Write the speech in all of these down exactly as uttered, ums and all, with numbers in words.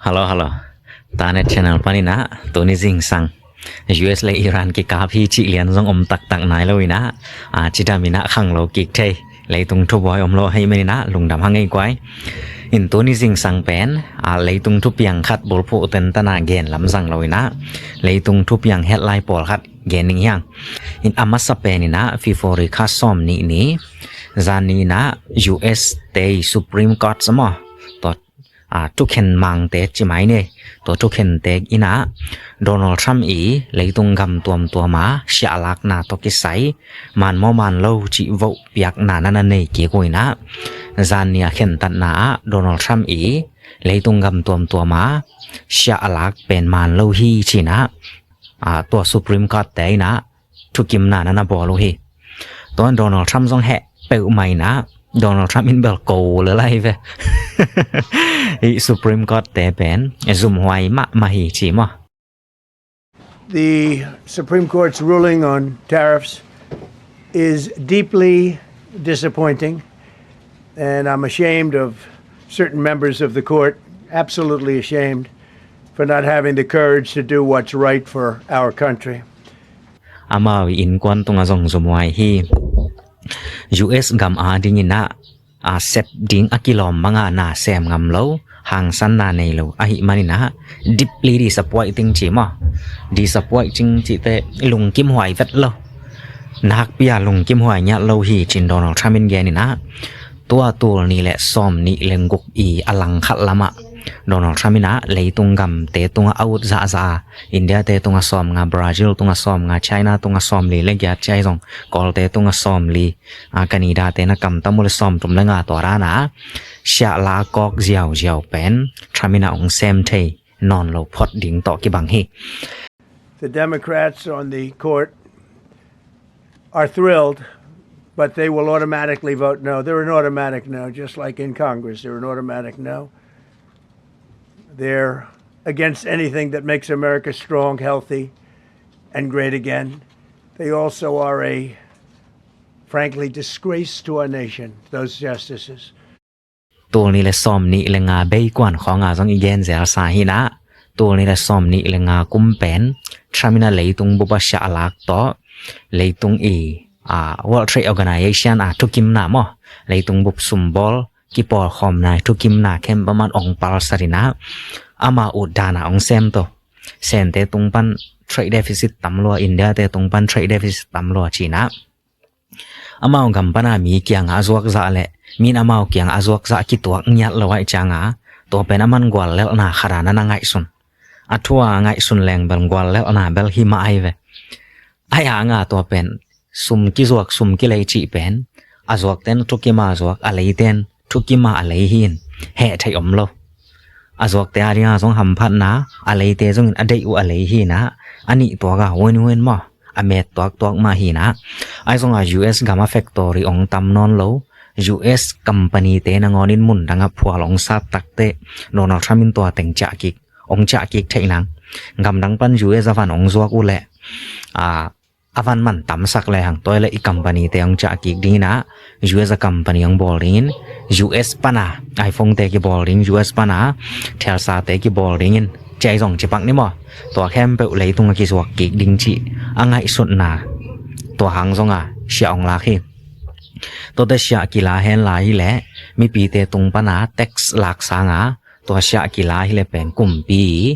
Hello, hello. Tanet channel panin ah tuni zingsang U S le Iran kikap hi cih lian zong om taktak nai lo in ah, a, cidam in ah khanglo kik thei leitung thubuai om lo ahih manin ah lungdam hang ei kuai. In tuni zingsang pen, a, leitung thupiang khat bulphuh tentan ah gen lamzang lo in ah leitung thupiang headline pawlkhat gen ning hiang. In a masa pen in ah February kha sawm nih ni, zan ni in ah U S te Supreme Court maw, tua, a, thukhen mangte ci mai ni, tua thukhente in ah Donald Trump i leitung gam tuamtuam a siahlakna tawh kisai man maw man lo cih vote piakna na na nei kik uh in ah, zan ni a khentatna ah Donald Trump i leitung gam tuamtuam a siahlak pen man lo hi ci in ah, a, tua Supreme Court te in ah thukimna na na bawl uh hi. Tua Donald Trump zong heh peuhmah in ah, Donald Trump in bel ko le lai ve. Hih Supreme Court te pen zumhuai mahmah hi ci maw. The Supreme Court's ruling on tariffs is deeply disappointing, and I'm ashamed of certain members of the court, absolutely ashamed, for not having the courage to do what's right for our country. Amau i innkuan tungah zong zumhuai hi. U S gam a dingin ah, a, sep ding a kilawm banga na sem ngam lo, hangsanna nei lo ahih manin ah deeply disappointing ci maw. Disappointing cihte lungkimhuai vet lo, nakpi a lungkimhuai ngiat lo hi ci in Donald Trump in gen in ah, tua tul nih le sawm nih le guk i a langkhat lamah Donald Trump in ah leitung gamte tungah a ut zahzah a, India te tungah sawm nga, Brazil tungah sawm nga, China tungah sawm li le giat, ci ahi zong Kawlte tungah sawm li, a, Canada te na kamtam uh le sawm thum le nga, tua dan a siahlak kawk ziauziau pen Trump in ah hong sem thei nawn lo phot ding tawh kibang hi. The Democrats on the court are thrilled, but they will automatically vote no. They're an automatic no, just like in Congress, they're an automatic no. They're against anything that makes America strong, healthy, and great again. They also are a, frankly, disgrace to our nation, those justices. Tul nih le sawm nih le nga bei kuan khawng a zong i gen zelsa hi in ah, tul nih le sawm nih le nga kum pen Trump in ah leitung bup a siahlak tawh, leitung i, a, World Trade Organization a thukimna maw, leitung bup sumbawl kipawlkhawmna i thukimna khempeuh man ong palsat in ah, ama ut dan a ong sem to. Sente tung pan trade deficit tam lua, India te tung pan trade deficit tam lua ci in ah, amau gam pan a mi kiangah a zuak zah le min amau kiangah a zuak zah kituak ngiat lo ahih ciangah, tua pen aman guallelhna khat a na na ngaihsun. A thu a ngaihsun leng bel guallelhna bel hi mah ahi ve. Ahi hanga tua pen sum kizuak sum kilei cih pen a zuakte na thukim a zuak, a leite na thukim a a lei hi in heh theih om lo. A zuakte a dinga zong hamphatna, a leite zongin a deih uh a lei hi in ah, a nih tuak a win-win maw, a met tuaktuak mah hi in ah. Ahi zongah U S gam a factory ong tam nawn lo, U S company te nangawnin mun dangah phual ong sat takteh Donald Trump in tua teng ciah kik, ong ciah kik theih nang. Gamdang pan U S a van ong zuak uh leh, a, a van man tamsak lehang tua i leh i company te ong ciah kik ding in ah, U S a company ong bawl dingin, U S pan a iPhone te kibawl ding, U S pan a Tesla te kibawl dingin, ci ahi zong ci pak ni maw. Tua khempeuh leitung a kizuak kik ding cih a ngaihsutna, tua hang zong a siah ong lak hi. Tuate siah kila hen lai hi leh mipite tung pan a tax lak sang a, tua siah kila hi leh pen kumpi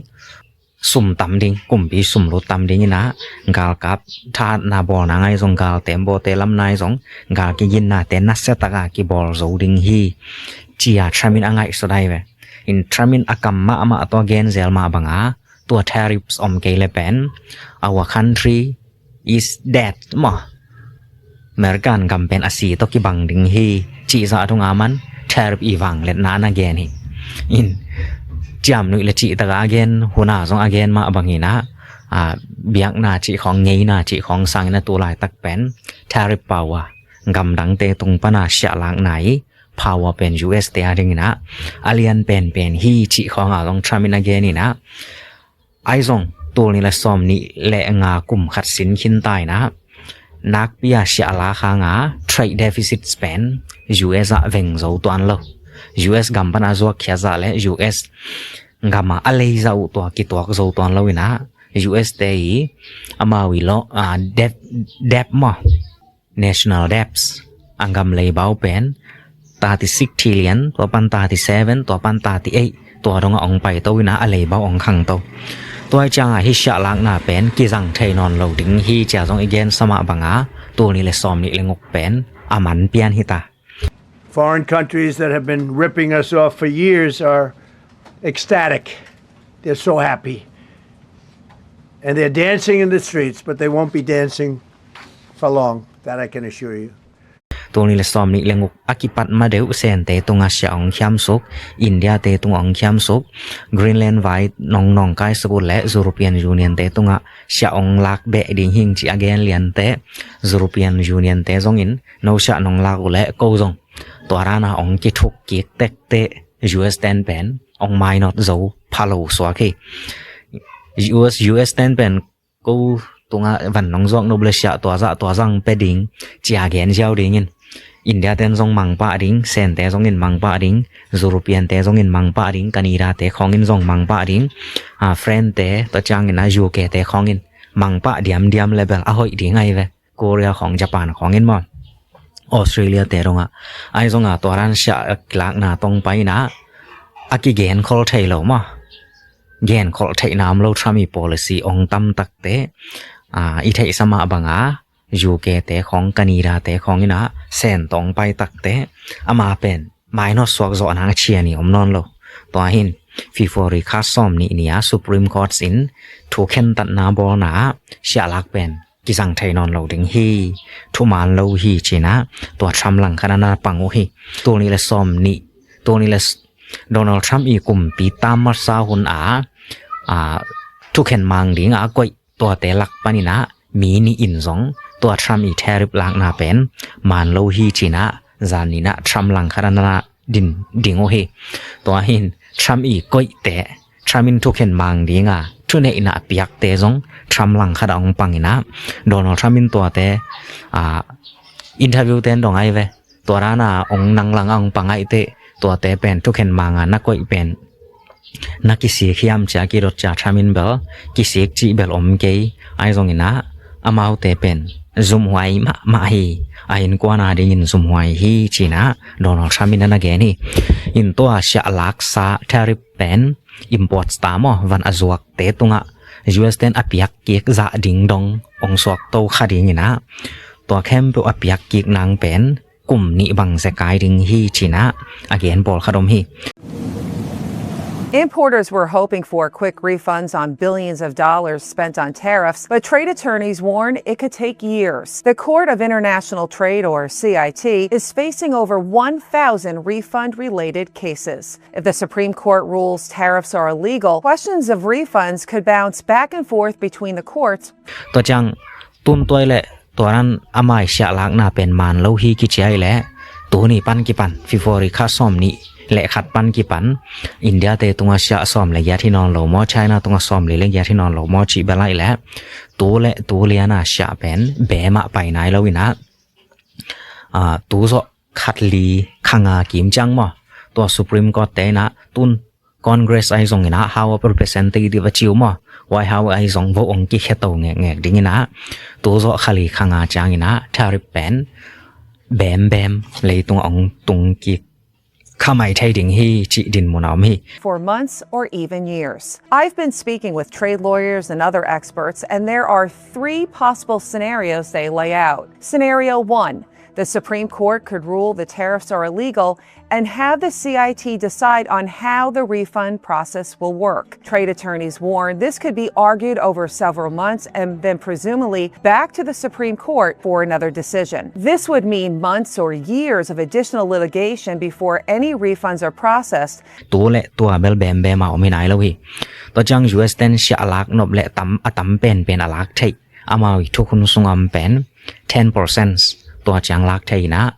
sum tam ding, kumpi sum lut tam ding in ah, galkap thahatna bawlna ngai zong, gal tembaw te lam nai zong, gal kiginnate nasia tak a kibawl zo ding hi, ci a Trump in a ngaihsut ahi ve. In Trump in a kam mahmah tua gen zel mah bang a, tua tariffs om kei leh pen, our country is dead maw, American gam pen a si tawh kibang ding hi, cih zah thung a man tariff i vangletna na gen hi. In ciamnuih le cihtak a a gen hun a zong a gen mah bang in ah, a, biakna cih khawng, ngeina cih khawng sangin a tu laitak pen tariff power, gamdangte tung pan a siahlakna i power pen U S te a dingin ah a lian penpen hi cih khawng a zong Trump in a gen in ah, ahi zong tul nih le sawm nih le nga kum khat sin khin ta in ah, nakpi a siahlak hang a trade deficit pen U S ah veng zo tuan lo. U S gam pan a zuak khiat zah le U S gam ah a leizah uh tua kituak zo tuan lo in ah, U S te i amau i lo, ah, debt, debt maw, national debts, a gam leibau pen thirty six trillion, tua pan thirty seven, tua pan thirty eight, tua dong ah ong paito in ah, a leibau ong khangto. Tua ciang ah hih siahlakna pen kizang thei nawn lo ding hi ci-a zong i gensa mah bang a, tul nih le sawm nih le guk pen a man pian hi ta. Foreign countries that have been ripping us off for years are ecstatic. They're so happy. And they're dancing in the streets, but they won't be dancing for long. That I can assure you. Tul nih le sawm nih le guk a kipat ma deuh Sente tungah siah ong khiamsuk, India te tungah ong khiamsuk, Greenland vai nong nong kaisuk uh leh European Union te tungah siah ong lak beh ding hing ci a gen liante, European Union te zongin no siah nong lak uh leh ko zong tua dan a ong kithuk kik tektek, U S ten pen ong mainawt zo pha lo suak hi. U S, U S ten pen ko tungah van nong zuak nop le siah tua zah tua zah ong pia ding ci a gen ziau dingin, India ten zong mangpah ding, Sente zongin mangpah ding, European te zongin mangpah ding, Canada te khawngin zong mangpah ding, ah, France te, tua ciangin ah U K te khawngin mangpah diamdiam level a hoih ding ahi ve. Korea khawng, Japan khawngin maw, Australia te dongah, ahi zongah tua dan siah a kilakna tawh pai in ah a kigenkhol thei lo maw, genkhol theihna om lo Trump i policy ong tam takte, ah, i theihsa mah bang a, U K te khawng, Canada te khawngin ah Sen tawh ong pai takte, ama pen mainawt suak zawh nang a cian i om nawn lo. Tua hin February kha sawm nih ni a Supreme Court in thu khentatna bawlna ah siahlak pen kizang thei nawn lo ding hi, thuman lo hi ci-in ah tua Trump langkhat ah na pang uh hi. Tul nih le sawm nih, tul nih le s-, Donald Trump i kumpi tam masa hun ah, ah, thukhen mang ding a koih tuate lak panin ah mi nih in zong tua Trump i tariff lakna pen man lo hi ci-in ah zan ni-in ah Trump langkhat ah na din ding uh hi. Tua hin Trump i koihte, Trump in thukhen mang ding a thuneihna a piakte zong Trump langkhat ah ong pang in ah, Donald Trump in tuate, ah, interview ten dong ahi ve, tua dan a ong nang lang ah ong pang ahih teh, tuate pen thukhen mang a na koih pen na kisik hiam ci a kidot ciang Trump in bel kisik cih bel om kei, ahi zongin ah amaute pen zumhuai mahmah hi, a innkuan a dingin zumhuai hi ci-in ah Donald Trump in ah na gen hi. In tua siahlaksa tariff pen imports ta maw, van a zuakte tungah U S ten a piak kik zah ding dong ong suakto kha dingin ah tua khempeuh a piak kik nang pen kum nih bang zekai ding hi ci-in ah a gen pawlkhat om hi. Importers were hoping for quick refunds on billions of dollars spent on tariffs, but trade attorneys warn it could take years. The Court of International Trade, or C I T, is facing over one thousand refund-related cases. If the Supreme Court rules tariffs are illegal, questions of refunds could bounce back and forth between the courts. Tua ciang tun tua i leh tua dan a mai siahlakna pen man lo hi kici a i leh, tuni pan kipan, February kha sawm nih le khat pan kipan, India te tungah siah sawm le giat hi nawn lo maw, China tungah sawm li le giat hi nawn lo maw cih bel a i leh, tu le tu lian a siah pen bem ah pai nai lo in ah, ah, tu zawh khat li kha nga kim ciang maw, tua Supreme Court te in ah tun Congress ahi zongin ah, House of Representative a ci uh maw, White House ahi zong vote ong kikheto ngekngek dingin ah, tu zawh kha li kha nga ciangin ah tariff pen bembem leitung ah ong tung kik kha mai thei ding hi cih dinmun a om hi. For months or even years. I've been speaking with trade lawyers and other experts, and there are three possible scenarios they lay out. Scenario one, the Supreme Court could rule the tariffs are illegal and have the C I T decide on how the refund process will work. Trade attorneys warn this could be argued over several months and then presumably back to the Supreme Court for another decision. This would mean months or years of additional litigation before any refunds are processed. Tu le tua bel bembem a om hi nai lo hi. Tua ciang U S ten siahlak nop le tam, a tam penpen a lak theih, amau i thukhun sung a om pen ten percent, tua ciang lak thei in ah,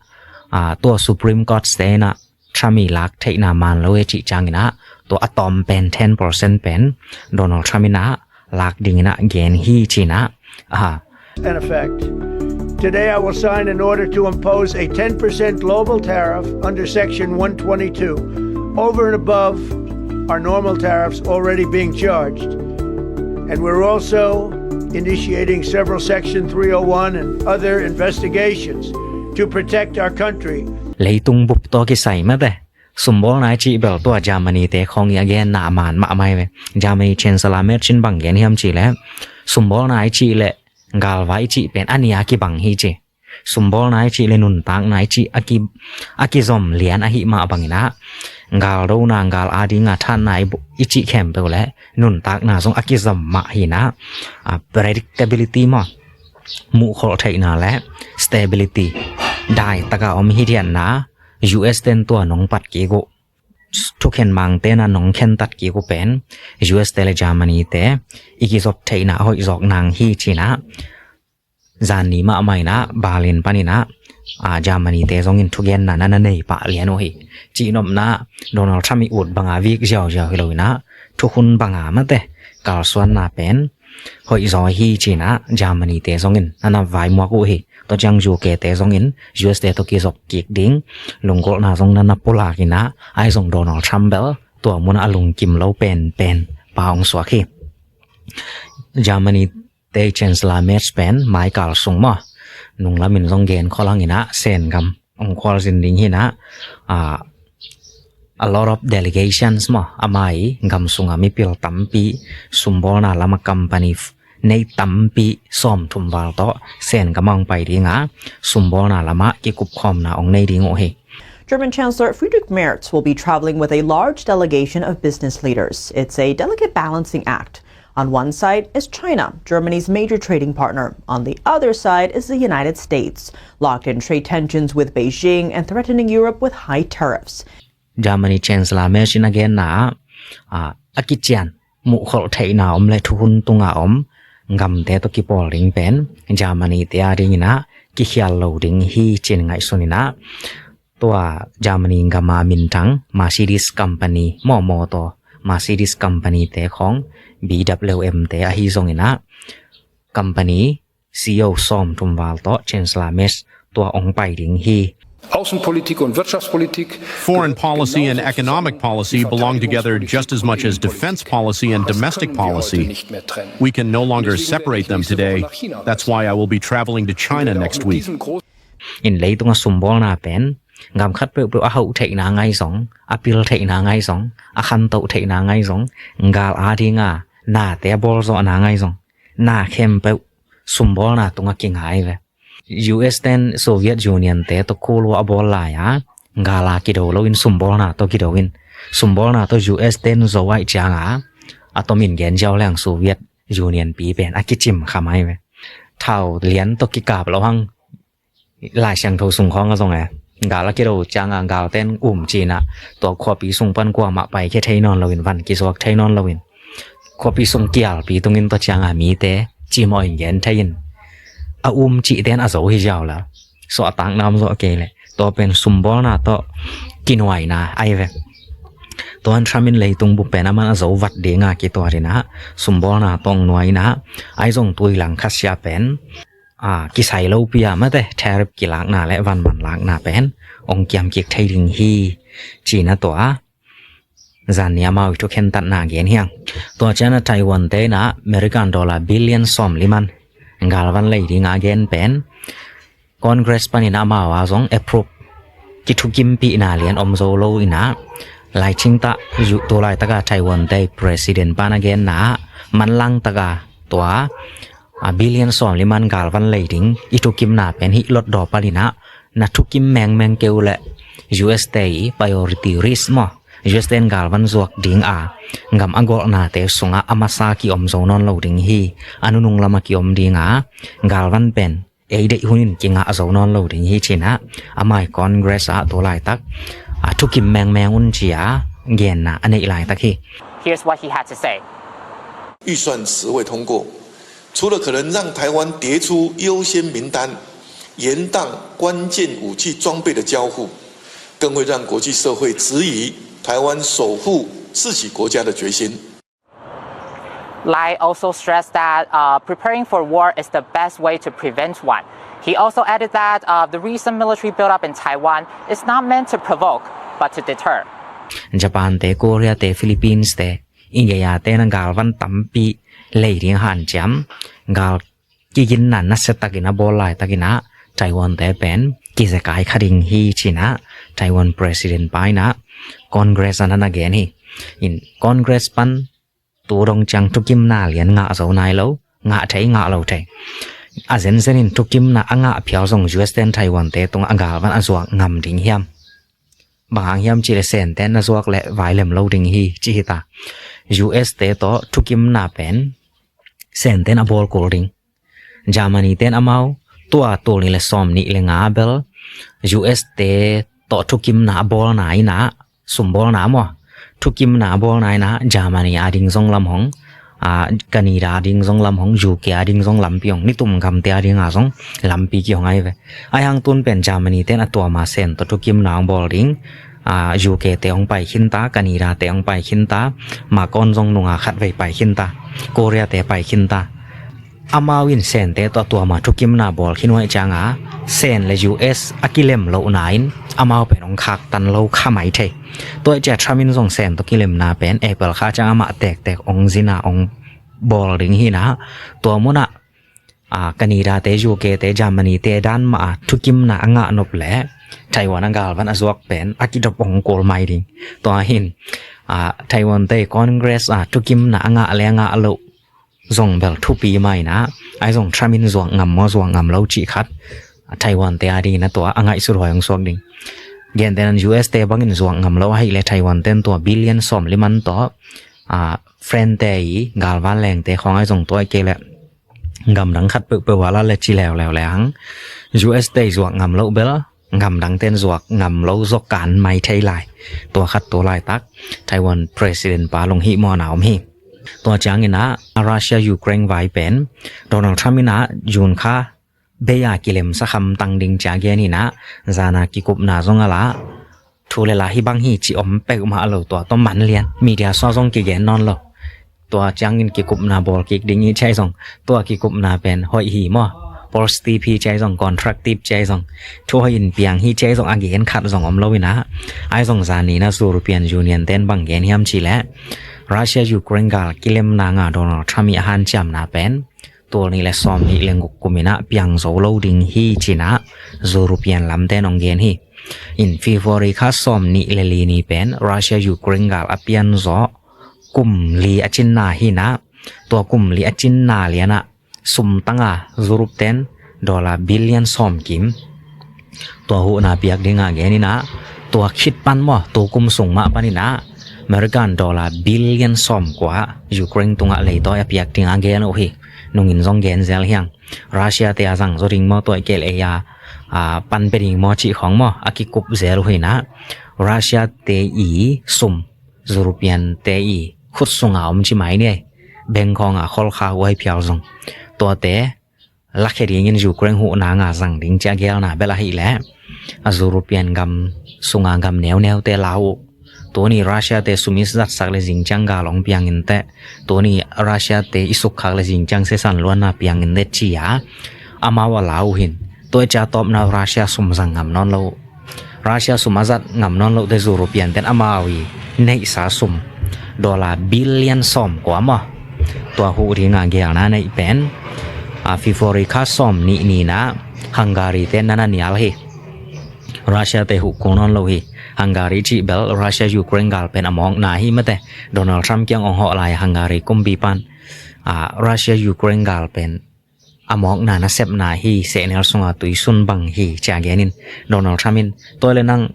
ah, tua Supreme Court te in ah Trump i lak theihna man lo e cih ciangin ah, tua a tawm pen ten percent pen Donald Trump in ah lak dingin ah gen hi ci-in ah, aha. In effect, today I will sign an order to impose a ten percent global tariff under Section one twenty-two, over and above our normal tariffs already being charged. And we're also initiating several Section three oh one and other investigations to protect our country. Leitung bup tawh kisai mate. Sumbawlna i cih bel tua Germany te khawng i a genna a man mahmah hi ve. Germany Chancellor Merz in bang gen hiam cih leh, sumbawlna i cih leh galvai i cih pen a nih a kibang hi ci. Sumbawlna i cih leh nuntakna i cih a ki, a kizom lian ahih mah bangin ah, galdona, gal adinga thanna i bu-, i cih khempeuh leh nuntakna zong a kizom mah hi-in ah, a, predictability maw, muhkholh theihna leh stability daitaka om hi dianna, U S ten tua nong pat kik uh, thukhen mangte na nong khentat kik uh pen U S te leh Germany te i kizop theihna hoih zawk nang hi ci-in ah, zan ni mahmah in ah Berlin panin ah, a, Germany te zongin thugenna na na nei pah lian uh hi. Cihnopna, Donald Trump i ut banga vik ziauziau hi lo-in ah, thukhun banga mate kalsuanna pen hoih zaw hi ci-in ah Germany te zongin na na vaimuak uh hi. Tua ciang U K te zongin U S te tawh kizop kik ding lunggulhna zong na na pulak in ah, ahi zong Donald Trump bel tua munah a lungkim lo penpen pa hong suak hi. Germany te Chancellor Merz pen mai kal sung maw, nunglamin zong gen khol hang in ah, Sen gam hong khualzin ding hi-in ah, a, a lot of delegations maw, ama i gam sunga mipil tampi, sumbawlna lama company f-, nei tampi sawmthum val tawh Sen gam hong pai ding a, sumbawlna lama kikupkhawmna hong nei ding uh hi. German Chancellor Friedrich Merz will be traveling with a large delegation of business leaders. It's a delicate balancing act. On one side is China, Germany's major trading partner. On the other side is the United States, locked in trade tensions with Beijing and threatening Europe with high tariffs. Germany Chancellor Merz in a genna ah, a, a kician muhkholh theihna om leh thukhun tunga om gamte tawh kipawl ding pen Germany te a dingin ah kikhial lo ding hi ci-in ngaihsun in ah, tua Germany gama minthang Mercedes company, maw, motor Mercedes company te khawng, B W M te ahi zongin ah, company C E O sawmthum val tawh Chancellor Merz tua hong pai ding hi. Außenpolitik und Wirtschaftspolitik. Foreign policy and economic policy belong together just as much as defense policy and domestic policy. We can no longer separate them today. That's why I will be traveling to China next week. In leitunga sumbawlna pen gam khat peuhpeuh a hauh theihna ngai zong, a pil theihna ngai zong, a khantoh theihna ngai zong, gal a dinga nate a bawlzawhna ngai zong, na khempeuh sumbawlna tungah kingai ve. U S ten Soviet Union te tawh Cold War a bawl lai-a, gala kido loin sumbawlna tawh kido in, sumbawlna tawh U S ten zo ahih cianga, a tomin gen ziau leng Soviet Union pi pen a kicim kha mai ve. Thau lian tawh kikap lo hang, Lai Siangtho sung khawng a zong e, gal a kido cianga galten um ci-in ah, tua khuapi sung pan kuamah paikhia thei nawn loin, van kizuak thei nawn loin, khuapi sung kialpi tungin tua cianga mite cimawh in gen thei in, a um cihten a zo hi ziau la, suahtakna om zawh kei leh. Tua pen sumbawlna tawh kinuaina ahi ve. Tua in Trump in leitung bup pen aman a zo vat dinga kituat in ah, sumbawlna tawh nuai in ah, ahi zong tui lang khasia pen, a, kisai lopi a mate tariff kilakna leh vanman lakna pen hong kiam kik thei ding hi, ci-in ah tua zan ni amau i thukhentatna gen hi hang. Tua ciang a Taiwan te in ah American dollar billion sawmliman galvan lei dinga gen pen Congress panin amau a zong approve, kithukimpihna lian om zo lo in ah, lai cingtah, tu laitaka Taiwan te President pan a genna ah, manlangtaka tua, a, billion sawmliman galvan lei ding i thukimna pen hih lotdaw panin ah na thukim mengmeng kei uh leh U S te i priority list maw, U S ten galvan zuak dinga gam a golhnate sungah a masa kiom zo nawn lo ding hi. A nunung lama kiom dinga galvan pen ei deih hunin kingah zo nawn lo ding hi, ci-in ah amai Congress ah tu laitak, a, thukim mengmeng un ci-a genna a neih laitak hi. Here's what he had to say. 预算迟未通过，除了可能让台湾跌出优先名单，延宕关键武器装备的交付，更会让国际社会质疑台湾守护自己国家的决心。 Lai also stressed that, uh, preparing for war is the best way to prevent one. He also added that, uh, the recent military buildup in Taiwan is not meant to provoke, but to deter. Japan te, Korea te, Philippines te, India te na galvan tampi lei ding hanciam, gal kiginna nasia takin a bawl laitakin ah Taiwan te pen kizekai kha ding hi ci-in ah Taiwan president pa in ah Congress ah na na gen hi. In Congress pan tu dong ciang thukimna lian ngah zo nai lo, ngah thei ngah lo thei. A zenzen in thukimna a ngah phial zong U S ten Taiwan te tungah a galvan a zuak ngam ding hiam? Bang hang hiam cih leh Sen ten na zuak leh vai lem lo ding hi ci hi ta. U S te tawh thukimna pen Sen ten a bawl kul ding. Germany ten amau tua tul nih leh sawm nih leh nga bel U S te tawh thukimna a bawlna in ah, sum bawlna maw, thukimna a bawlna in ah Germany a ding zong lam hong, a, Canada a ding zong lam hong, U K a ding zong lampi hong, nitum gamte a ding a zong lampi kihong ahi ve. Ahi hang tun pen Germany ten a tua ma Sen tawh thukimna hong bawl ding, a, U K te hong pai khin ta, Canada te hong pai khin ta, Macron zong nunga khat vei pai khin ta, Korea te pai khin ta. Amau in Sen te tawh tua ma thukimna bawl khin uh ahih ciang a, Sen leh U S a kilem lohna in amau pen hong khaktan lo kha mai thei. Tua ahih ciang Trump in zong Sen tawh kilemna pen April kha ciang amah tektek hong zin a hong bawl ding hi in ah, tua mun ah, a, Canada te, U K te, Germany te dan mah a thukimna a ngah nop leh Taiwan a galvan a zuak pen a kidop hong kul mai ding. Tua hi in, a, Taiwan te Congress ah thukimna a ngah leh a ngah loh zong bel thupi mai in ah, ahi zong Trump in zuak ngam maw zuak ngam lo cih khat, a, Taiwan te a ding in ah tua a ngaihsut huai hong suak ding. Gentehna in U S te bangin zuak ngam lo ahih leh Taiwan ten tua billion sawm li man tawh, a, friend te i galvan lengte khawng ahi zong tua ahih kei leh gamdang khat peuhpeuh a la leh ci leuleu lehang U S te zuak ngam lo bel gamdang ten zuak ngam lo zaw kan mai thei lai. Tua khat tu laitak Taiwan president pa lunghihmawhna om hi. Tua ciangin ah a Russia Ukraine vai pen Donald Trump in ah June kha bei a kilemsa khamtang ding ci-a gen in ah, zan a kikupna zong a la, thu leh la hih bang hi cih om peuhmah lo, tua tawh man lian, media sung ah zong kigen nawn lo. Tua ciangin kikupna bawl kik ding hi ci-a zong, tua kikupna pen hoih hi maw, positive hi ci-a zong, constructive ci-a zong, thu hoih in piang hi ci-a zong a gen khat zong om lo in ah, ahi zong zan ni in ah European Union ten bang gen hiam cih leh Russia Ukraine gal kilemna ngah Donald Trump i a hanciamna pen tul nih leh sawm nih leh guk kum in ah piang zo lo ding hi ci-in ah European lamten hong gen hi. In February kha sawm nih leh li ni pen Russia Ukraine gal a pian zawh kum li a cinna hi in ah, tua kum li a cinna lian ah sum tang a Europe ten dollar billion sawm kim tua huhna piak ding a gen in ah, tua khit pan maw, tu kum sung mah pan in ah American dollar billion sawm kua Ukraine tungah leitawi a piak ding a gen uh hi. Nungin zong gen zel hi hang. Russia te a zang zaw ding maw, tua ahih kei leh ei a, a, pan pia ding maw cih khawng maw, a kikup zel uh hi in ah, Russia te i sum European te i khut sung a om ci mai ni ei. Bank khawng a khol kha uh ahih phial zong, tuate lakhia dingin Ukraine huhna ngah zang ding ci-a gelna bel ahih leh, a European gam sung a gam neuneute lau uh. Tuni Russia te sum i zatsak leh zing ciang gal hong piang in teh, tuni Russia te i sukkhak leh zing ciang sisan luanna piang in teh ci-a amau a lau uh hi in. Tua ahih ciang a tawpna Russia sum zang ngam nawn lo uh. Russia sum a zat ngam nawn loh teh European ten amau i neihsa sum dollar billion sawm kua maw, tua huh ding a gelna neih pen, a, February kha sawm nih ni in ah Hungary ten na na nial hi. Russia te huh kul nawn lo hi. Hungary cih bel Russia Ukraine gal pen a mawkna hi mate. Donald Trump kiang hong hawh lai Hungary kumpipan, a, Russia Ukraine gal pen a mawkna nasepna hi, sehnel sunga tuisun bang hi ci-a gen in, Donald Trump in, tua leh nang,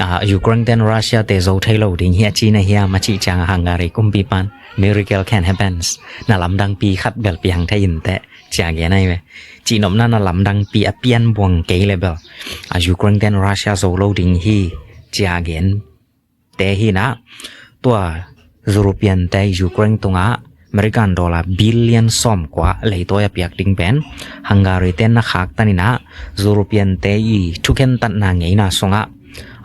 a, Ukraine ten Russia te zo thei lo ding hi a ci na hiam a cih ciang a Hungary kumpipan, miracle can happens, na lamdangpi khat bel piang thei in teh ci-a gen ahi ve. Cihnopna na lamdangpi a pian buang kei leh bel, a, Ukraine ten Russia zo lo ding hi ci-a gen te hi in ah, tua European te Ukraine tungah American dollar billion sawm kua leitawi a piak ding pen Hungary ten na khaktan in ah, European te i thukhentatna ngeina sungah,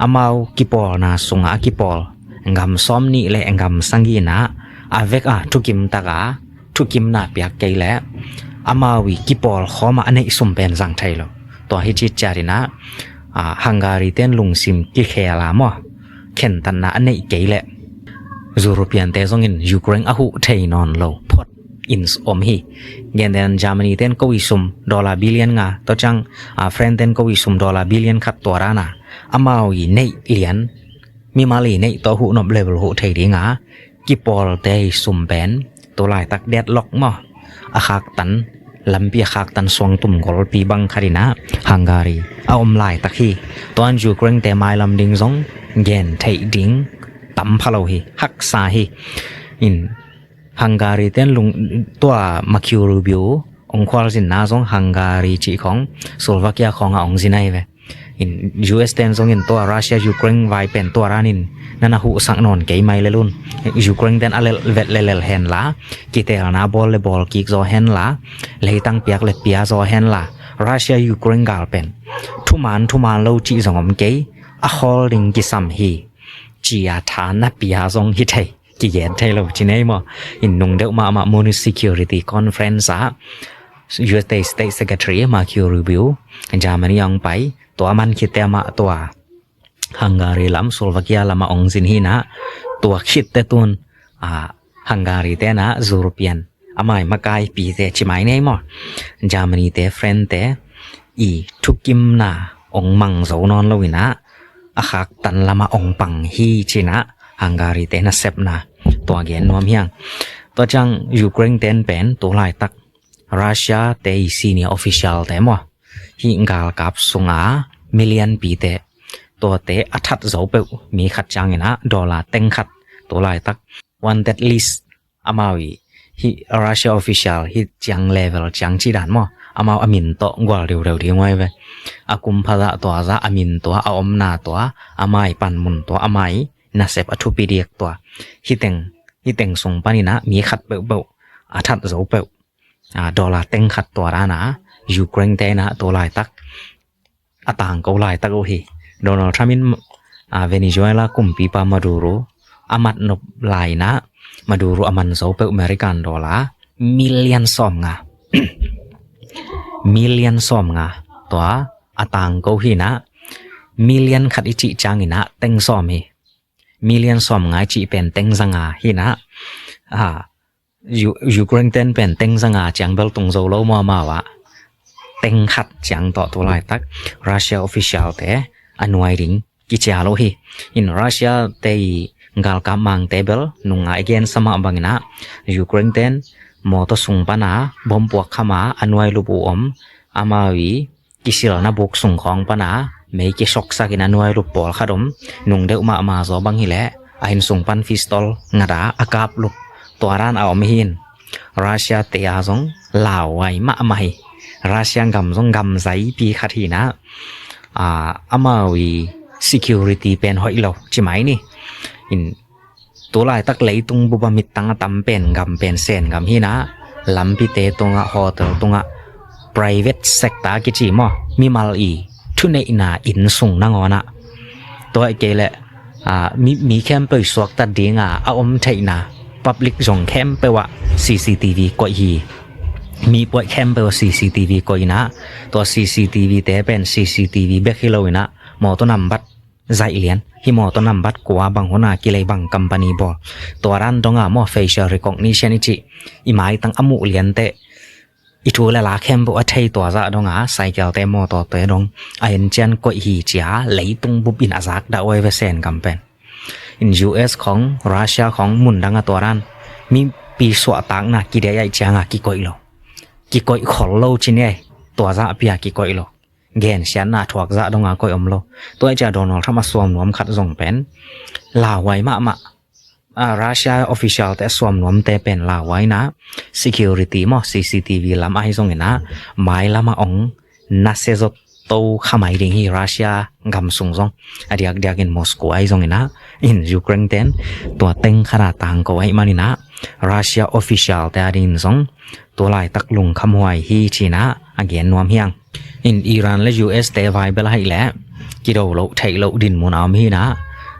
amau kipawlna sungah a kipawl gam sawm nih leh gam sagih in ah a vek a thukim tak a thukimna piak kei leh amau i kipawl khawm a a neih sum pen zang thei lo. Tua hi cih ciat in ah, a, Hungary ten lungsim kikhel a maw, khentatna a neih kei leh European te zongin Ukraine a huh thei nawn lo phot in om hi. Gentehna Germany ten ko i sum dollar billion nga, tua ciang a France ten ko i sum dollar billion khat tua dan a amau i neih lian, mimal i neih tawh huh nop level huh thei ding a kipawlte i sum pen tu laitak deadlock maw, a khaktan, lampi a khaktan suangtum golpi bang khat in a Hungary a om laitak hi. Tuan Ukraine te mailam ding zong gen theih ding tam pha lo hi, haksa hi. In Hungary ten lung tua Marco Rubio ong khualzinna zong Hungary cih khong Slovakia khong a ong zin ahi ve. In U S ten zongin tua Russia Ukraine vai pen tua danin na na huhsak nawn kei mai lel un. Ukraine ten a lel vet lelel hen la, kitelna bawl le bawl kik zaw hen la, leitang piak le pia zaw hen la, Russia Ukraine gal pen thuman thuman lo cih zong om kei, a khawl ding kisam hi, ci a tha na pia zong hi thei, kigen thei lo ci nei maw. In nung deuh mahmah Munich Security Conference ah U S State Secretary Marco Rubio Germany a ong pai, tua man khit teh amah tua Hungary lam, Slovakia lam a ong zin hi in a, tua khit teh tun a Hungary ten a European amau i makaipite ci mai nei maw, Germany te, France te i thukimna ong mang zo nawn lo in a, a khaktan lam a ong pang hi ci in a Hungary te nasepna tua gen nuam hi hang. Tua ciang Ukraine ten pen tu laitak Russia te i senior official te maw, hih galkap sunga mi lianpite, tuate a that zo peuh mi khat ciangin a dollar teng khat tu laitak wanted list, amau i hih Russia official hih ciang level ciang cih dan maw, amau a min tawh gual riureu ding uh ahi ve. A kum pha zah tua zah, a min tua, a omna tua, amau i panmun tua, amau i nasep a thupi diak tua, hih teng, hih teng sung panin a mi khat peuhpeuh a that zo peuh a dollar teng khat tua dan a Ukraine te in a tu laitak a tangko laitak uh hi. Donald Trump in a Venezuela kumpipa Maduro a mat nop lai in a, Maduro a man zo peuh American dollar million sawm nga, million sawm nga tua a tangko hi in a, million khat i cih ciangin a teng sawm hi. Million sawm nga i cih pen teng za nga hi in a, a U- Ukraine ten pen teng za nga ciang bel tung zo lo maw, amau ah teng khat ciang tawh tu laitak Russia official te a nuai ding kicia lo hi. In Russia te i galkap mangte bel nung a i gensa mah bangin a Ukraine ten mawtaw sung pan a bom puak kham a a nuai lup uh om, amau i kisilna buk sung khawng pan a mei kisoksak in a nuai lup pawlkhat om, nung deuh mahmah zaw bang hileh a inn sung pan pistol ngat a a kap lup, tua dan a om hi in. Russia te a zong lauhuai mahmah hi. Russia gam zong gam zaipi khat hi in a, a, amau i security pen hoih lo ci mai ni. In tu laitak leitung bup a mittang a tam pen gam pen Sen gam hi in a, lampite tungah, hotel tungah, private sector kici maw, mimal i thuneihna inn sung nangawn ah, tua ahih kei leh a, mi, mi khempeuh i suaktat ding a a om theihna public zong khempeuh ah C C T V koih hi. Mi puaih khempeuh ah C C T V koih in a, tua C C T V te pen C C T V bek hi lo in a, mawtaw nambat zaih lian, hih mawtaw nambat kua, bang hun a kilei, bang company bawl, tua dan dong a maw, facial recognition i cih, i maitang a muh lian teh i thu le la khempeuh a thei, tua zah dong a cycle te, mawtaw te dong a en cian koih hi ci a leitung bup in a zak dah uh ahi ve Sen gam pen. In U S khawng, Russia khawng, mun dang a tua dan mipi suahtakna kideih ahih ciang a kikoih lo, kikoih khol lo ci ni ei, tua zahpi a kikoih lo. Gensiatna thuak zah dong a koih om lo. Tua ahih ciang Donald Trump a suam nuam khat zong pen lauhuai mahmah. A, Russia official te a suam nuamte pen lauhuai in a, security maw, C C T V lam ahi zongin a, mailam a ong nasia zo to kha mai ding hi Russia gam sung zong. A diakdiakin Moscow ahi zongin a, in Ukraine ten tua teng khat a tangko ahih manin a, Russia official te a dingin zong tu laitak lungkhamhuai hi ci in a, a gen nuam hi hang. In Iran le U S te vai bel ahih leh kido loh theih loh dinmun a om hi in a,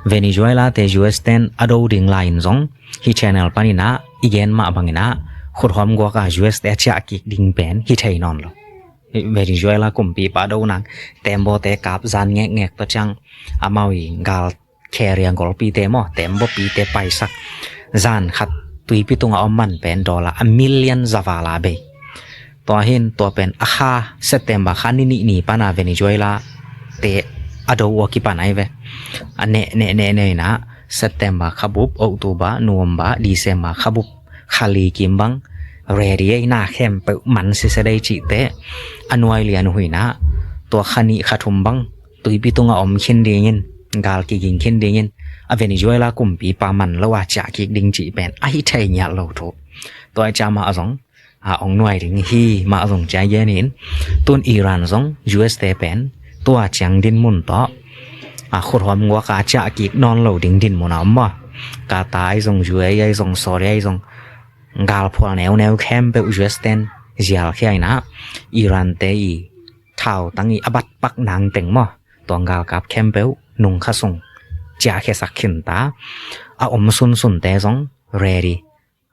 Venezuela te U S ten a do ding lai-in zong hih channel panin a i gen mah bangin a, khuthawm guak a U S te a ciah kik ding pen hi thei nawn lo. Hih Venezuela kumpipa do nang, tembaw te kap zan ngekngek tawh ciang amau i gal carrier golpite maw, tembaw pite paisak, zan khat tuipi tungah om man pen dollar a million za val a bei. Tua hin tua pen a kha, September kha ni nih ni pana Venezuela te a do uh a kipan ahi ve. A neh neh neh neh inah September kha bup, October, November, December kha bup, kha li kim bang ready ei, na khempeuh man sese dei cihte a nuai lian uh hi inah, tua kha nih kha thum bang tuipi tungah om khin dingin, gal kiging khin dingin, a Venezuela kumpipa man lo a ciah kik ding cih pen ahi thei ngiat lo thu. Tua i ciah mah zong a ong nuai ding hi mah zong ciah gen in. Tun Iran zong U S te pen tua ciang dinmun tawh a khuthawm guak a ciah kik nawn lo ding dinmun a om maw. Qatar ahi zong, U A E ahi zong, Saudi ahi zong, galphual neuneu khempeuh U S ten zialkhia inah, Iran te i thautang i a batpak nangteng maw, tua galkap khempeuh nungkha sung ciahkhiasak khinta. A om sunsunte zong ready.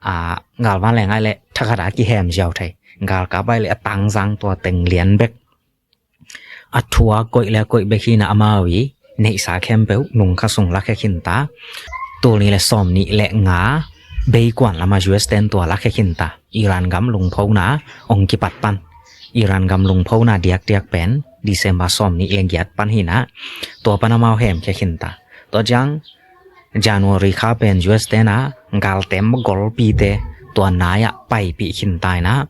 A, galvan leng ai leh thakhat a kihem ziau thei. Galkap ai leh a tangzang tua teng lian bek. A thu a koih le a koih bek hi inah amau i neihsa khempeuh nungkha sung lakhia khinta. Tul nih le sawm nih le nga beikuan lama U S ten tua lakhia khinta. Iran gam lungphona ong kipat pan, Iran gam lungphona diakdiak pen December sawm nih le giat pan hi inah, tua pan amau hemkhia khinta. Tua ciang January kha pen U S ten a galtem golpite tua nai-ah paipih khinta inah,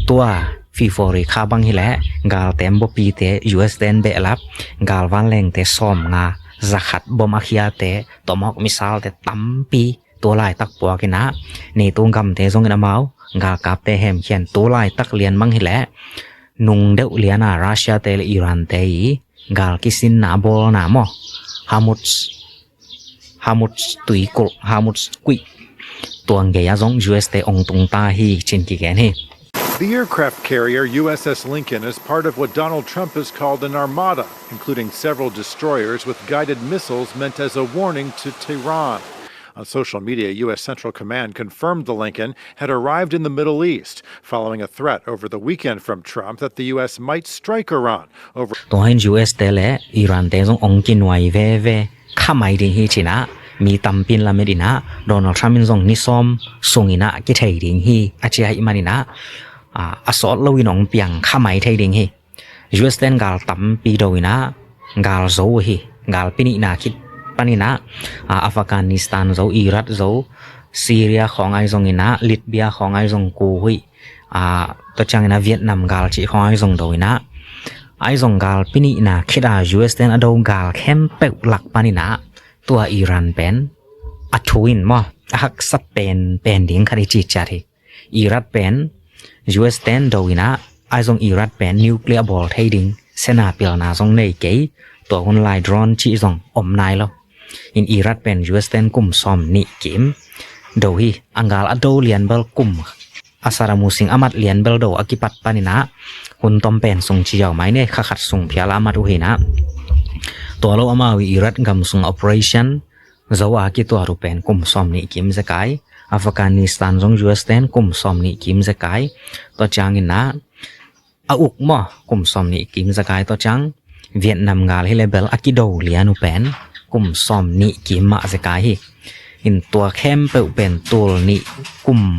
tua February kha bang hileh galtem bawpite U S ten behlap, galvan lengte sawm nga, za khat bom a khiate, tomahawk missile te tampi tua laitak puak inah, NATO gamte zongin amau galkapte hemkhian. Tua laitak lian bang hileh nung deuh liana Russia te le Iran te i gal kisinna bawlna maw, Hormuz, Hormuz tuikulh, Hormuz kuih, tua gei ah zong U S te ong tungta hi cin kigen hi. The aircraft carrier U S S Lincoln is part of what Donald Trump has called an armada, including several destroyers with guided missiles meant as a warning to Tehran. On social media, U S Central Command confirmed the Lincoln had arrived in the Middle East following a threat over the weekend from Trump that the U S might strike Iran over. Tua hin U S te le Iran te zong ong kinuai veve, khamai ding hi cinah, mi tampin lamet inah, Donald Trump in zong ni sawm sunginah kithei ding hi a ci ahih maninah, a, a sawt loin ong piang khamai thei ding hi. U S ten gal tampi do inah, gal zo uh hi. Gal pinihna khit paninah, a, Afghanistan zo, Iraq zo, Syria khawng ai zonginah, Libya khawng ai zong ku huih, a, tua cianginah Vietnam gal cih khawng ai zong do inah, ai zong gal pinihna khit a U S ten a do gal khempeuh lak paninah, tua Iran pen a thu in maw, a haksa pen pen ding khat i cihciat hi. Iraq pen U S ten do inah, ai zong Iraq pen nuclear bawl thei ding sena pilna zong nei kei, tua hun lai drone cih zong om nai lo. In Iraq pen U S ten kum sawm nih kim do hi. A gal a do lian bel kum a Saddam Hussein a mat lian bel do a kipat paninah, hun tom pen sung ci yau mai ne, kha khat sung phial a mat uh hinah. Tua lo amau i Iraq gam sung operation zo a kituat uh pen kum sawm nih kim zekai, Afghanistan zong U S ten kum sawm nih kim zekai. Tua cianginah a uk maw, kum sawm nih kim zekai. Tua ciang Vietnam gal hi le bel a kido lian uh pen kum sawm nih kim mah zekai hi. In tua khempeuh pen tul nih kum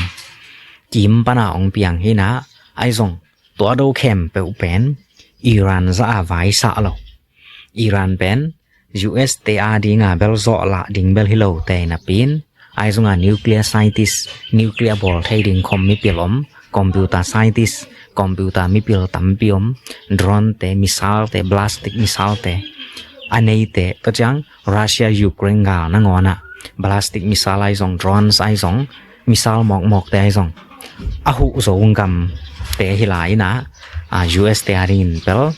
kim pana ong piang hinah, ai zong tua do khempeuh pen Iran za a vaisah lo. Iran pen U S te a dinga bel zawh lah ding bel hi lo te napi-in, ai zonga nuclear scientist, nuclear bawl thei ding khom mipil om, computer scientist, computer mipil tampi om, drone te, missile te, ballistic missile te a neite, tua ciang Russia Ukraine gal nangawnah ballistic missile ai zong, drones ai zong, missile mawkmawkte ai zong a huh zo gamte hi lai inah, a, U S te a dingin bel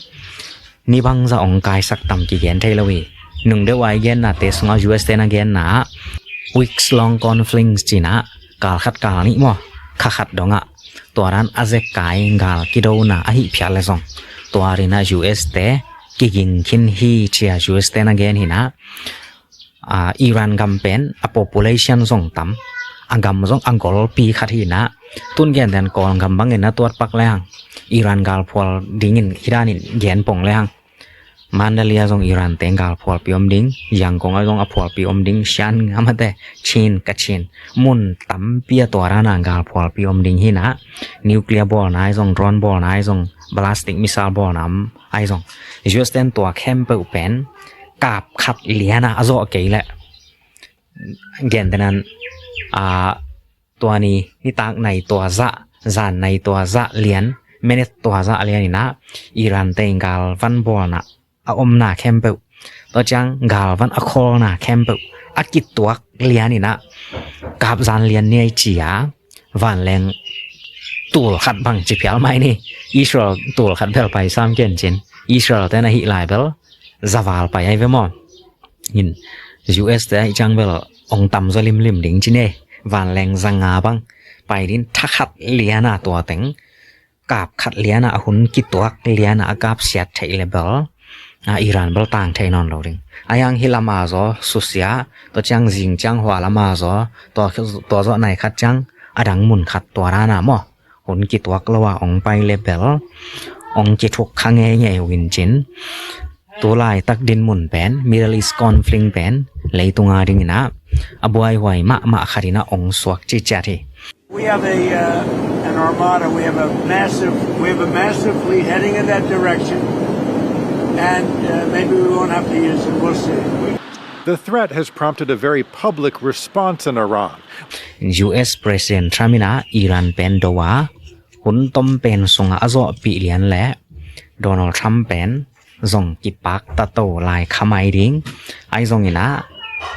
ni bangza ong kaisak tam kigen thei lo hi. Nung deuh a i gennate sungah U S te na genna ah weeks long conflict cinah, kal khat kal nih maw, kha khat dongah tua dan a zekai gal kidona ahi phial le zong, tua rinah U S te kiging khin hi cia U S te na gen hinah. A, Iran gam pen a population zong tam, a gam zong a golpi khat hinah. Tun genten Kawlgam bangin na tuatpak lehang, Iran galphual dingin hidanin gen pong lehang, Mandalay ah zong Iran te galphualpi om ding, Yangon ah zong a phualpi om ding, Shan, amate, Chin, Kachin, mun tampi ah tua dan a galphualpi om ding hi na, nuclear bawlna ah zong, drone bawlna ah zong, ballistic missile bawlna ah zong, U S ten tua khempeuh pen kap khat lian a a zawh kei leh, gentehna in, a, tua ni nitak nai tua zah, zan nai tua zah lian, minute tua zah lian in ah, Iran te galvan bawlna a omna khempeuh, tua ciang galvan a khawlna khempeuh a kituak lian in ah, kap zan lian ni ei ci a, vanleng tul khat bang ci phial mai ni. Israel tul khat bel pai sam ken cin, Israel te na hih lai bel za val pai ai ve maw. In, U S te ahih ciang bel ong tam zaw limlim ding ci ni. Vanleng za nga bang pai ding, tha khat lian a tua teng, kap khat lian a a hun kituak lian a a kapsiat theih leh bel, a, Iran bel tang thei nawn lo ding. A, hiang hih lam a zaw susia, tua ciang zing ciang hua lam a zaw, tua, tua zawh nai khat ciang a dang mun khat tua dan a maw, hun kituak lo a ong pai leh bel, ong kithuk kha ngeingei uh in cin, tu laitak dinmun pen, Middle East conflict pen, leitung a ding in ah a buaihuai mahmah khat in ah ong suak ciciat hi. We have a, uh, an armada. We have a massive, we have a massive fleet heading in that direction, and, uh, maybe we won't have to use it. We'll see. The threat has prompted a very public response in Iran. U S President Trump in ah Iran pen do a, hun tom pen sung a a zawhpih lian leh, Donald Trump pen zong kipak ta to lai kha mai ding. Ahi zong in ah,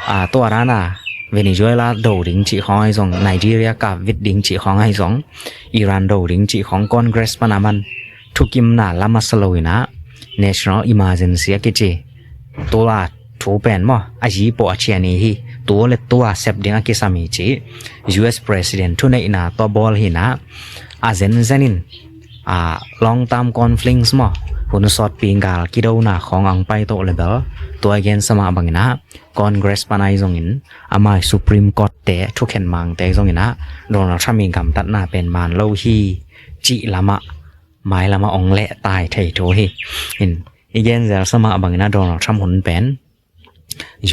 a, tua dan a Venezuela do ding cih khawng ahi zong, Nigeria kap vit ding cih khawng ahi zong, Iran do ding cih khawng Congress pan a man thukimna lam a sa lo in ah, National Emergency a kici, tu a thu pen maw, a zi pawh a cian hi, tu leh tu a sep ding a kisam hi ci, U S President thuneihna tua bawl hi in ah, a zenzen in, a, long term conflicts maw, hun sawtpi gal kidona khawng a ong pai to leh bel, tua a gensa mah bang in ah, Congress pan ahi zong in, ama i Supreme Court te thukhen mangte zong in ah, Donald Trump i gamtatna pen man lo hi cih lam a, mai lam a ong leh tai thei thu hi. In, i gen zelsa mah bang in ah Donald Trump hun pen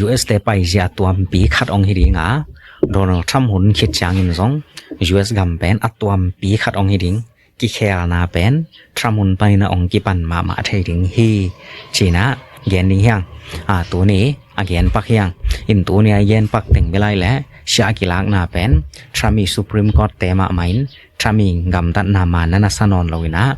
U S te paizia a tuampi khat ong hi ding a, Donald Trump hun khit ciangin zong U S gam pen a tuampi khat ong hi ding. Kikhelna pen Trump hun panin a ong kipan mahmah thei ding hi, ci in ah gen ding hiang. A, tuni a gen pak hiang. In, tuni a i gen pak teng bel ai leh, sia a kilakna pen Trump i Supreme Court te mahmah in, Trump i gamtatna man na na sa nawn lo in ah,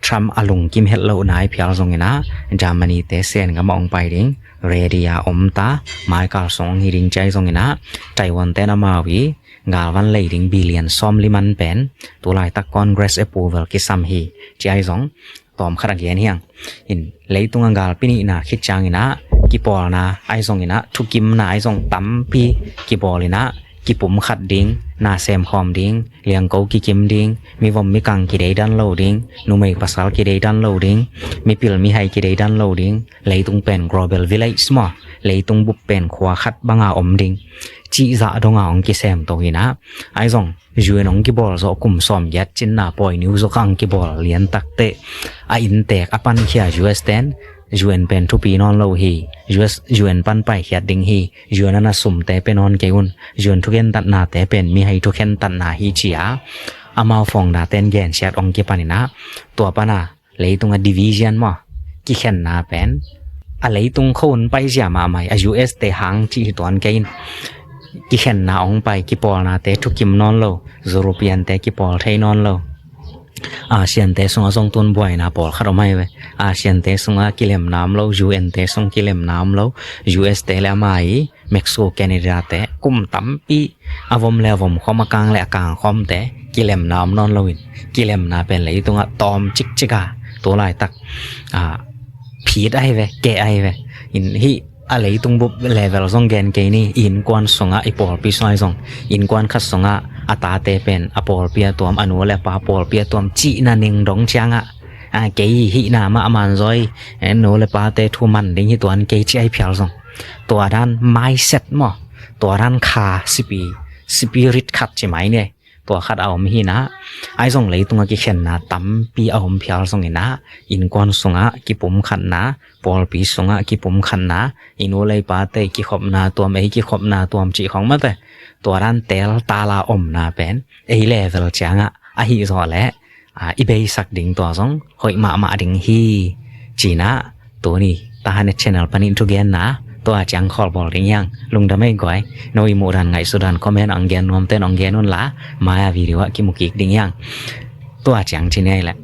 Trump a lungkim het lohna i phial zong in ah, Germany te Sen gam a ong pai ding, ready a om ta, maikal sung ong hi ding ci ahi zong in ah, Taiwan te na mau i galvan lei ding billion sawmli man pen, tu laitak Congress approval kisam hi, ci ahi zong, tawm khat a gen hiang. In, leitung a galpi nihna khit ciangin ah, kipawlna ahi zong in ah, thukimna ahi zong tampi kibawl in ah, kipum khat ding, na sem khawm ding, liangko kikim ding, mivom mikang kideidan lo ding, numei pasal kideidan lo ding, mipil mihai kideidan lo ding, leitung pen global village maw, leitung bup pen khua khat bang a om ding, cih zah dong a ong kisem to hi in ah, ahi zong U N ong kibawl zawh kum sawmgiat cinna pawi niu zawk a ong kibawl lian tak teh, a inntek a pankhia U S ten, U N pen thupi nawn lo hi, U S, U N pan paikhiat ding hi, U N a na sumte pe nawn kei un, U N thukhentatnate pen mihai thukhentatna hi ci a, amau founder ten gensiat ong kipan in ah, tua pan a leitung a division maw, kikhenna pen, a leitung khawng paizia mahmah, a U S te hang cih hi tuan kei in, kikhenna ong pai, kipawlnate thukim nawn lo, European te kipawl thei nawn lo, Asian te sungah zong tun buaina pawlkhat om ahi ve. Asian te sungah kilemna om lo, U N te sung kilemna om lo, U S te le ama i Mexico, Canada te kum tampi a vom le a vom khawm, a kang le a kang khawmte kilemna om nawn loin, kilemna pen leitungah tawm cikcik a, tu laitak, a, phit ahi ve, keh ahi ve. In hih a leitung bup level zong gen kei ni, innkuan sungah, i pawlpi sungah zong, innkuan khat sungah a tate pen a pawlpi a tuam, a nu le a pa pawlpi a tuam cihna ning dong ciangah, a, kei hihna mah a man zaw hi, e, nu le pate thu man ding hi tuan kei ci ahi phial zong, tua dan mindset maw, tua dan kha sipi, spirit khat ci mai ni. tua khat a om hi na. Ahi zong leitungah kikhenna tampi a om phial zongin ah, innkuan sungah kipumkhatna, pawlpi sungah kipumkhatna, i nu le i pate kikhopna tuam, ei kikhopna tuam cih khong mate, tua dan tel tala omna pen ei level ciangah ahi zawh leh, a, i beisak ding tua zong hoih mahmah ding hi. Ci-in ah tuni Tahan Channel panin thugenna tua ciang khawlbawl ding hi hang. Lungdam ei guai. No i muhdan ngaihsutdan comment ong gen nuamte ong gen unla, mai-a video ah kimu kik ding hi hang. Tua ciang ci ni ei leh.